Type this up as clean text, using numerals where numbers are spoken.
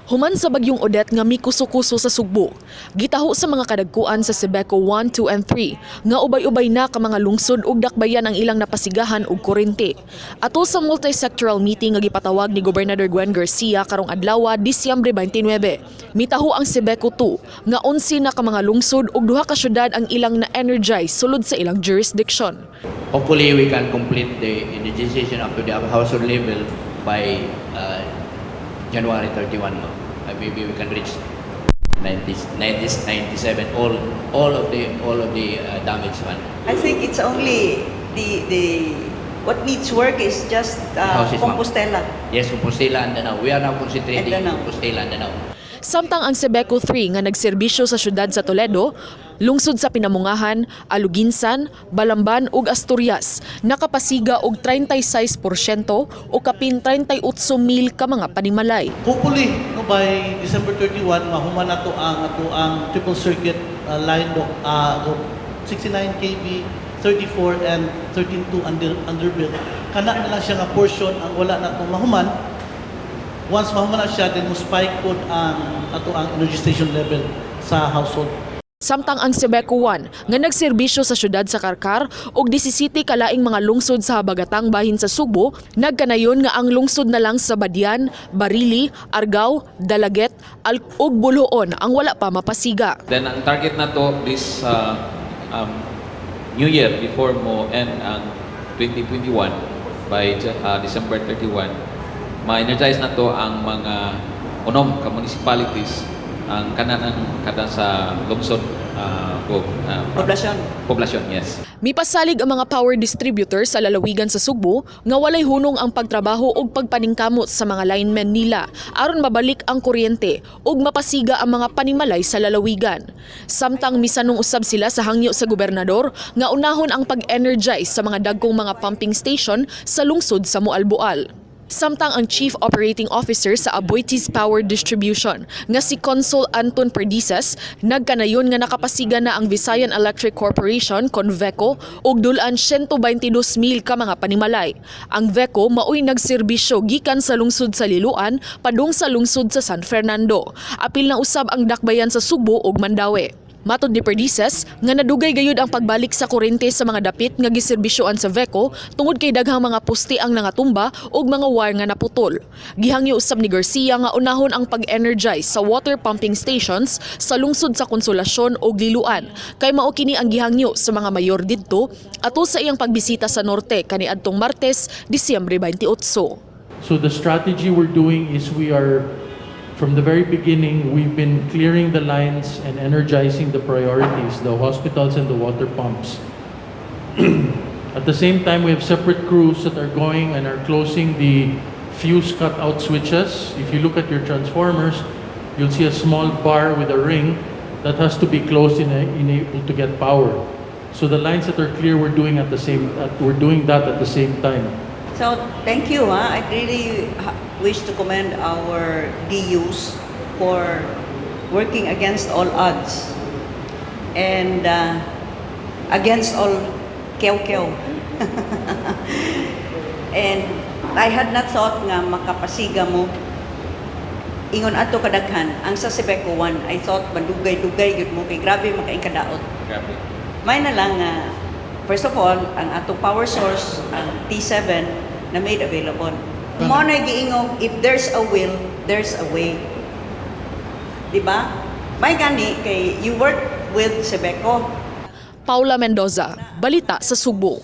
Human sa bagyong Odette nga mikuso-kuso sa Sugbo, gitaho sa mga kadagkuan sa Sebeco 1, 2 and 3 nga ubay-ubay na ka mga lungsod ug dakbayan ang ilang napasigahan og kurente. Atol sa multi-sectoral meeting nga gipatawag ni Gobernador Gwen Garcia karong adlaw, Disyembre 29, mitaho ang Sebeco 2 nga 11 na ka mga lungsod ug duha ka syudad ang ilang na-energize sulod sa ilang jurisdiction. Hopefully, we can complete the energization up to the household level by January 31. No? Maybe we can reach 90, 90, 97, all of the damaged one. I think it's only the what needs work is just Houses, ma'am. Compostela. Yes, Compostela and Danao. We are now concentrating And in Danao. Compostela and Danao. Samtang ang Sebeco 3 nga nagserbisyo sa syudad sa Toledo, lungsod sa Pinamungahan, Aloguinsan, Balamban ug Asturias, nakapasiga og 36% o kapin 38 mil ka mga panimalay. Hopefully, no, by December 31, mahuman na to ang ato ang triple circuit line do, 69 kV, 34 and 13.2 underbuilt. Kana na lang siya nga portion ang wala na itong mahuman. Once mahuman na siya, then mo spike pod ang ato ang energization level sa household. Samtang ang Sebeco 1 nga nagserbisyo sa syudad sa Carcar ug 17 kalaing mga lungsod sa habagatang bahin sa Sugbo, nagkanayon nga ang lungsod na lang sa Badian, Barili, Argao, Dalaguete ug Boljoon ang wala pa mapasiga. Then ang target na to this New Year, before mo end ang 2021 by December 31, ma-energize na to ang mga unom ka municipalities, ang kanan ang kada sa lungsod of Poblasyon. Poblasyon, yes. Mipasalig ang mga power distributor sa lalawigan sa Sugbo nga walay hunong ang pagtrabaho ug pagpaningkamot sa mga linemen nila aron mabalik ang kuryente ug mapasiga ang mga panimalay sa lalawigan. Samtang misanong usab sila sa hangyo sa gobernador nga unahon ang pag-energize sa mga dagkong mga pumping station sa lungsod sa Moalboal. Samtang ang Chief Operating Officer sa Aboitiz Power Distribution nga si Consul Anton Perdices, nagkanayon nga nakapasiga na ang Visayan Electric Corporation kon VECO og dul-an 122,000 ka mga panimalay. Ang VECO maoy nagserbisyo gikan sa lungsod sa Liloan padung sa lungsod sa San Fernando. Apil na usab ang dakbayan sa Sugbo ug Mandaue. Matod ni Perdices, nga nadugay gayud ang pagbalik sa kuryente sa mga dapit nga giserbisyoan sa VECO tungod kay daghang mga poste ang nangatumba ug mga wire nga naputol. Gihangyo usab ni Garcia nga unahon ang pag-energize sa water pumping stations sa lungsod sa Konsolasyon ug Liloan kay mao kini ang gihangyo sa mga mayor didto atol sa iyang pagbisita sa norte kaniadtong Martes, Disyembre 28. So the strategy we're doing is we are, from the very beginning, we've been clearing the lines and energizing the priorities, the hospitals and the water pumps. At the same time, we have separate crews that are going and are closing the fuse cutout switches. If you look at your transformers, you'll see a small bar with a ring that has to be closed in able to get power. So the lines that are clear, we're doing that at the same time. So, thank you. Ha? I really wish to commend our DUs for working against all odds and against all kew-kew. And I had not thought nga makapasiga mo ingon ato kadaghan. Ang sa Sebeco 1, I thought madugay-dugay gyud mo kay grabe makaing kadaot. Grabe. May na lang nga, first of all, ang atong power source, ang T7, na made available. Mo na giingong, if there's a will, there's a way. Di ba? May gani kay you work with Sebeco. Paula Mendoza, Balita sa Sugbo.